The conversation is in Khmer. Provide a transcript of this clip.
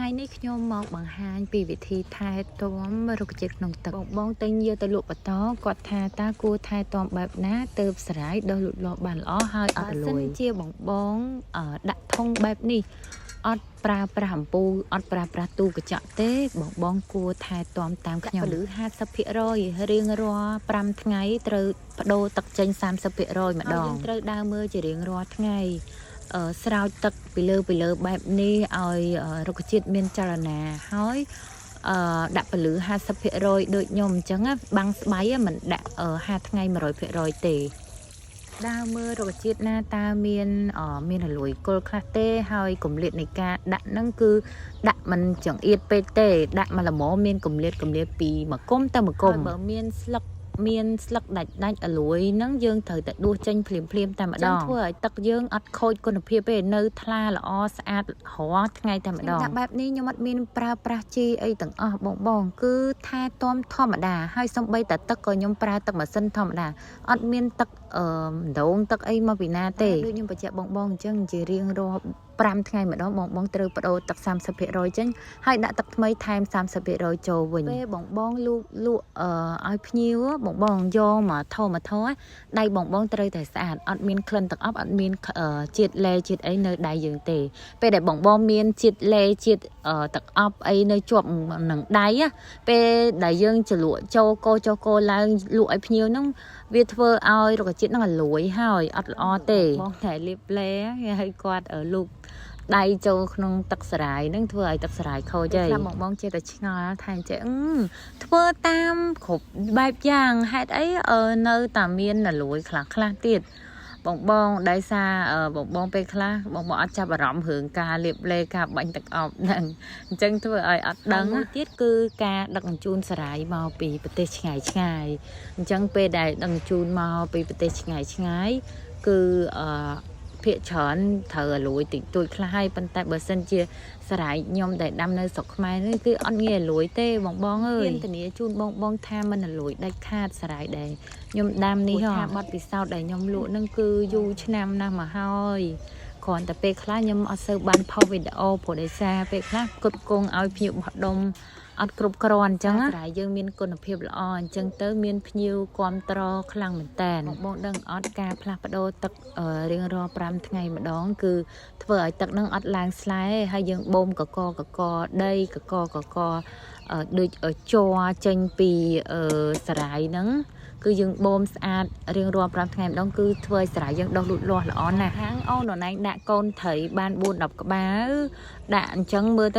ថ្ងៃនេះខ្ញុំមកបង្ហាញពីវិធីថែទាំរុក្ខជាតិក្នុងទឹកបងបងទិញយកទៅលក់បន្តគាត់ថាតើគួរថែទាំបែបណាទើបសារាយដុះលូតលាស់បានល្អហើយអត់រលួយជាបងបងដាក់ធុងបែបនេះអត់ប្រើប្រាស់អំពូលអត់ប្រើប្រាស់ទូកញ្ចក់ទេបងបងគួរថែទាំតាមខ្ញុំពលឺ50%រៀងរាល់5ថ្ងៃត្រូវបដូរទឹកចេញ30%ម្ដងយើងត្រូវដើរមើលជារៀងរាល់ថ្ងៃស្រោចទឹកពីលើពីលើបែបនេះឲ្យរុក្ខជាតិមានចលនាហើយអឺដាក់ពលឺ50%ដូចខ្ញុំអញ្ចឹងបាំងស្បៃមិនដាក់5ថ្ងៃ100%ទេដើរមើលរុក្ខជាតិណាតើមានមានរលួយគល់ខ្លះទេហើយគម្លាតនៃការដាក់ហ្នឹងគឺដាក់មិនចង្អៀតពេកទេដាក់មកល្មមមានគម្លាតគម្លាតពីមួយគុំទៅមួយគុំបើមានស្លឹកមានស្លឹកដាច់ដាច់អលួយហ្នឹងយើងត្រូវតែដួសចេញភ្លាមភ្លាមតែម្ដងធ្វើឲ្យទឹកយើងអត់ខូចគុណភាពទេនៅថ្លាល្អស្អាតរាល់ថ្ងៃតែម្ដងដាក់បែបនេះខ្ញុំអត់មានប្រើប្រាស់ជីអីទាំងអស់បងបងគឺថែទាំធម្មតាហើយសំបីតែទឹកក៏ខ្ញុំប្រើទឹកម៉ាស៊ីនធម្មតាអត់មានទឹកអឺដងទឹកអីមកពីណាទេដូចខ្ញុំបញ្ជាក់បងបងអញ្ចឹងជារៀងរាល់5ថ្ងៃម្ដងបងបងត្រូវបដូរទឹក30%ចេញហើយដាក់ទឹកថ្មីថែម30%ចូលវិញពេលបងបងលូកលក់អឺឲ្យភ្ញៀវបងបងយកមកថោមកថោដៃបងបងត្រូវតែស្អាតអត់មានក្លិនទឹកអប់អត់មានជាតិលេជាតិអីនៅដៃយើងទេពេលដែលបងបងមានជាតិលេជាតិទឹកអប់អីនៅជាប់នឹងដៃពេលដែលយើងជ្រលក់ចូលកោចូលកោឡើងលក់ឲ្យភ្ញៀវហ្នឹងវាធ្វើឲ្យរុក្ខជាតិហ្នឹងរលួយហើយអត់ល្អទេបងតែលាបលេហើយគាត់លូកដៃចូលក្នុងទឹកសារាយហ្នឹងធ្វើឲ្យទឹកសារាយខូចហើយខ្លះបងបងចេះតែឆ្ងល់ថាអញ្ចឹងធ្វើតាមគ្រប់បែបយ៉ាងហេតុអីនៅតែមានរលួយខ្លះខ្លះទៀតបងបងដោយសារបងបងពេលខ្លះបងបងអត់ចាប់អារម្មណ៍រឿងការលាបលេការបាញ់ទឹកអប់ហ្នឹងអញ្ចឹងធ្វើឲ្យអត់ដឹងមួយទៀតគឺការដឹកជញ្ជូនសារាយមកពីប្រទេសឆ្ងាយឆ្ងាយអញ្ចឹងពេលដែលដឹកជញ្ជូនមកពីប្រទេសឆ្ងាយឆ្ងាយគឺអឺភាកច្រើនត្រូវឲ្យលួយតិចតួចខ្លះហើយប៉ុន្តែបើសិនជាសារាយខ្ញុំដែលដាំនៅស្រុកខ្មែរនេះគឺអត់ងាយឲ្យលួយទេបងបងអើយធានាជូនបងបងថាមិនឲ្យលួយដាច់ខាតសារាយដែលខ្ញុំដាំនេះថាបត់ពិសោធន៍ដែលខ្ញុំលក់នឹងគឺយូរឆ្នាំណាស់មកហើយគ្រាន់តែពេលខ្លះខ្ញុំអត់សូវបានផុសវីដេអូព្រោះដោយសារពេលខ្លះផ្គត់ផ្គង់ឲ្យភ្ញៀវបោះដុំអត់គ្រប់គ្រាន់អញ្ចឹងស្រ័យយើងមានគុណភាពល្អអញ្ចឹងទៅមានភ្ញៀវគាំទ្រខ្លាំងមែនតើបងដឹងអត់ការផ្លាស់ប្ដូរទឹករៀងរាល់5ថ្ងៃម្ដងគឺធ្វើឲ្យទឹកនឹងអត់ឡើងស្លែហើយយើងបូមកកកកដីកកកកដូចជ័រចេញពីសារាយហ្នឹងគឺយើងបូមស្អាតរៀងរាល់5ថ្ងៃម្ដងគឺធ្វើឲ្យសារាយយើងដុះលូតលាស់ល្អណាស់ហាងអូនណឯងដាក់កូនត្រីបាន4 10ក្បាលដាក់អញ្ចឹងមើលទៅ